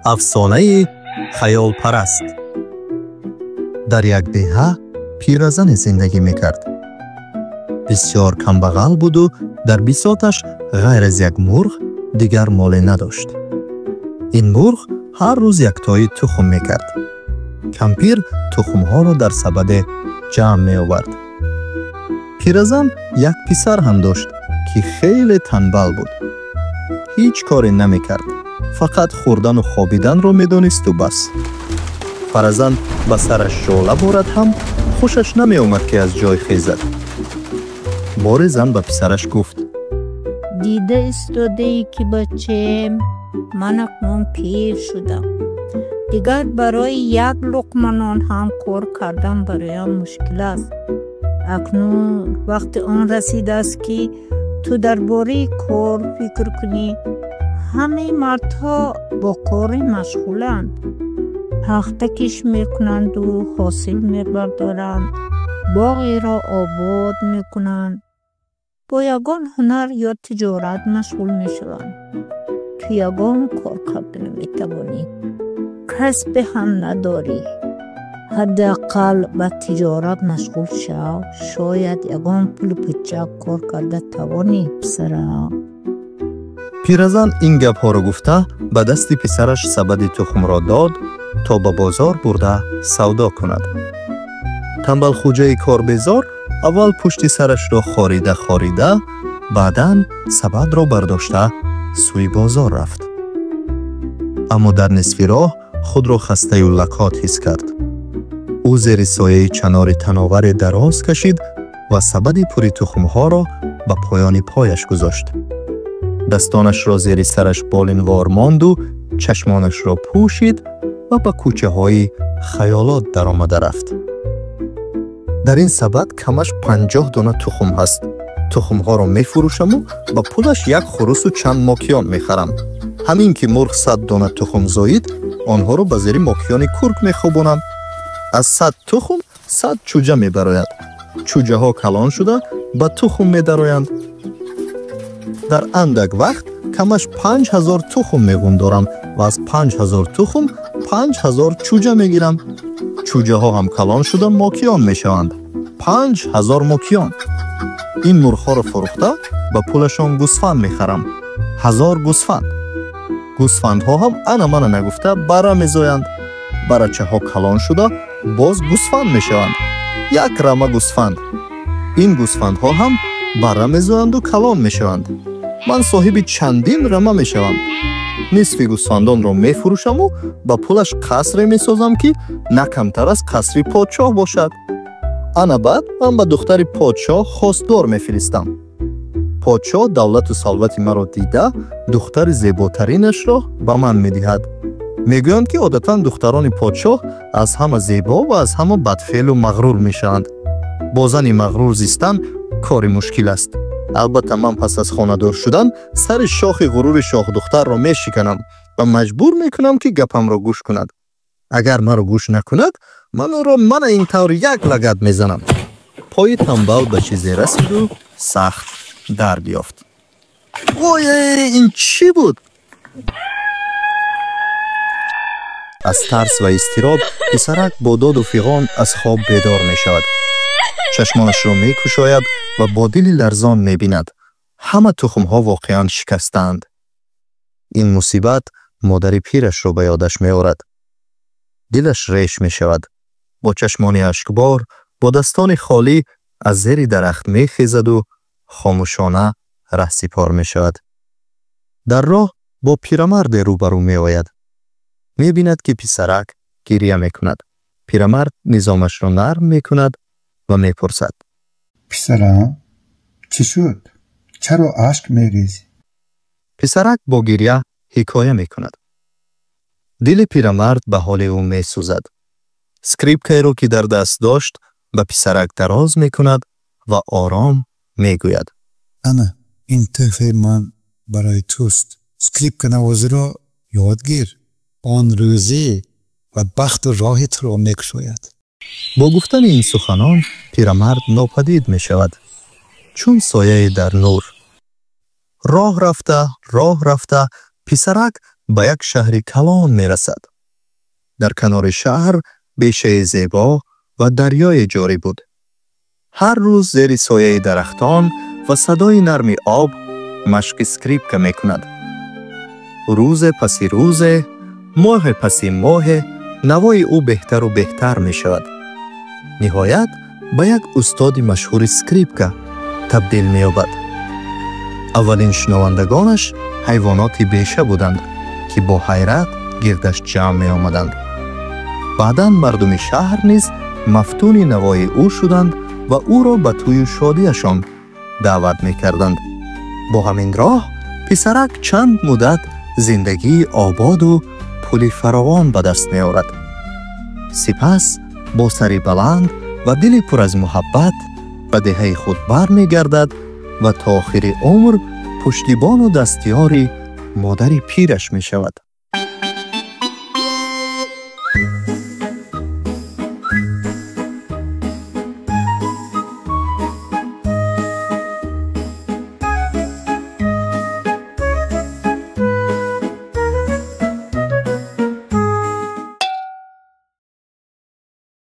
Афсонаи хаёлпараст. Дар як деҳа пиразане зиндагӣ мекард. Бисёр камбағал буду дар бисоташ ғайр аз як мурғ дигар моле надошт. Ин мурғ ҳар рӯз яктои тухм мекард. Кампир тухмҳоро дар сабаде ҷамъ меовард. Пиразан як писар ҳам дошт, ки хеле танбал буд. Ҳеҷ коре намекард, фақат хӯрдану хобиданро медонисту бас. Фаразан ба сараш жола борад ҳам хушаш намеомад, ки аз ҷой хезад. Боре зан ба писараш гуфт: Дида истодаӣ, ки бачаем, ман акнун пир шудам. Дигар барои як луқма нон ҳам кор кардан бароям мушкил аст. Акнун вақти он расидааст, ки ту дар бораи кор фикр кунӣ. Ҳамаи мардҳо бо коре машғуланд. Пахта киш мекунанду ҳосил мебардоранд, боғеро обод мекунанд, бо ягон ҳунар ё тиҷорат машғул мешаванд. Ту ягон кор карда наметавонӣ, касбе ҳам надорӣ. Ҳадди ақал ба тиҷорат машғул шав, шояд ягон пулу пучак кор карда тавонӣ, писарам. Пиразан ин гапҳоро гуфта, ба дасти писараш сабади тухмро дод, то ба бозор бурда савдо кунад. Тамбалхуҷаи корбезор аввал пушти сарашро хорида хорида, баъдан сабадро бардошта сӯи бозор рафт. Аммо дар нисфи роҳ худро хастаю лакот ҳис кард. Ӯ зери сояи чанори тановаре дароз кашид ва сабади пури тухмҳоро ба поёни пояш гузошт. Дастонашро зери сараш болинвор монду чашмонашро пӯшид ва ба кӯчаҳои хаёлот даромада рафт. Дар ин сабад камаш 50 дона тухм ҳаст. Тухмҳоро мефурӯшаму ба пулаш як хурусу чанд мокиён мехарам. Ҳамин ки мурғ 100 дона тухм зоид, онҳоро ба зери мокиёни курк мехобонам. Аз 100 тухм 100 чӯҷа мебарояд. Чӯҷаҳо калон шуда ба тухм медароянд. Дар андак вақт камаш 5000 тухм меғундорам ва аз 5000 тухм 5000 чӯҷа мегирам. Чӯҷаҳо ҳам калон шуда мокиён мешаванд. 5000 мокиён. Ин мурғҳоро фурӯхта ба пулашон гӯсфанд мехарам. 1000 гӯсфанд. Гӯсфандҳо ҳам ана мана нагуфта бара мезоянд. Барачаҳо калон шуда боз гӯсфанд мешаванд. Як рама гӯсфанд. Ин гӯсфандҳо ҳам бара мезоянду калон мешаванд. Ман соҳиби чандин рама мешавам. Нисфи гӯсфандонро мефурӯшаму ба пулаш қасре месозам, ки на камтар аз қасри подшоҳ бошад. Ана баъд ман ба духтари подшоҳ хостгор мефиристам. Подшоҳ давлату савлати маро дида, духтари зеботаринашро ба ман медиҳад. Мегӯянд, ки одатан духтарони подшоҳ аз ҳама зебо ва аз ҳама бадфеълу мағрур мешаванд. Бо зани мағрур зистан кори мушкил аст. Албатта, ман пас аз хонадор шудан сари шохи ғурури шоҳдухтарро мешиканам ва маҷбур мекунам, ки гапамро гӯш кунад. Агар маро гӯш накунад, ман ӯро мана ин тавр як лагат мезанам. Пои тамбал ба чизе расиду сахт дард ёфт. Вой, ин чӣ буд? Аз тарс ва изтироб писарак бо доду фиғон аз хоб бедор мешавад. Чашмонашро мекушояд ва бо дили ларзон мебинад: ҳама тухмҳо воқеан шикастаанд. Ин мусибат модари пирашро ба ёдаш меорад. Дилаш реш мешавад. Бо чашмони ашкбор, бо дастони холӣ аз зери дарахт мехезаду хомӯшона раҳсипор мешавад. Дар роҳ бо пирамарде рӯбарӯ меояд. Мебинад, ки писарак гиря мекунад. Пирамард низомашро нарм мекунад ва мепурсад: Писарам, чӣ шуд? Чаро ашк мерезӣ? Писарак бо гиря ҳикоя мекунад. Дили пирамард ба ҳоли ӯ месӯзад. Скрипкаеро, ки дар даст дошт, ба писарак дароз мекунад ва ором мегӯяд: Ана ин тӯҳфаи ман барои туст. Скрипканавозиро ёд гир, он рӯзӣ ва бахту роҳи туро мекушояд. Бо гуфтани ин суханон пирамард нопадид мешавад, чун сояе дар нур. Роҳ рафта, роҳ рафта, писарак Ба як шаҳри калон мерасад. Дар канори шаҳр бешаи зебо ва дарёе ҷорӣ буд. Ҳар рӯз зери сояи дарахтон ва садои нарми об машқи скрипка мекунад. Рӯзе паси рӯзе, моҳе паси моҳе навои ӯ беҳтару беҳтар мешавад. Ниҳоят, ба як устоди машҳури скрипка табдил меёбад. Аввалин шунавандагонаш ҳайвоноти беша буданд, ки бо ҳайрат гирдаш ҷамъ меомаданд. Баъдан мардуми шаҳр низ мафтуни навои ӯ шуданд ва ӯро ба тӯю шодиашон даъват мекарданд. Бо ҳамин роҳ писарак чанд муддат зиндагии ободу пули фаровон ба даст меорад. Сипас бо сари баланд ва дили пур аз муҳаббат ба деҳаи худ бармегардад ва то охири умр пуштибону дастёри модари пираш мешавад.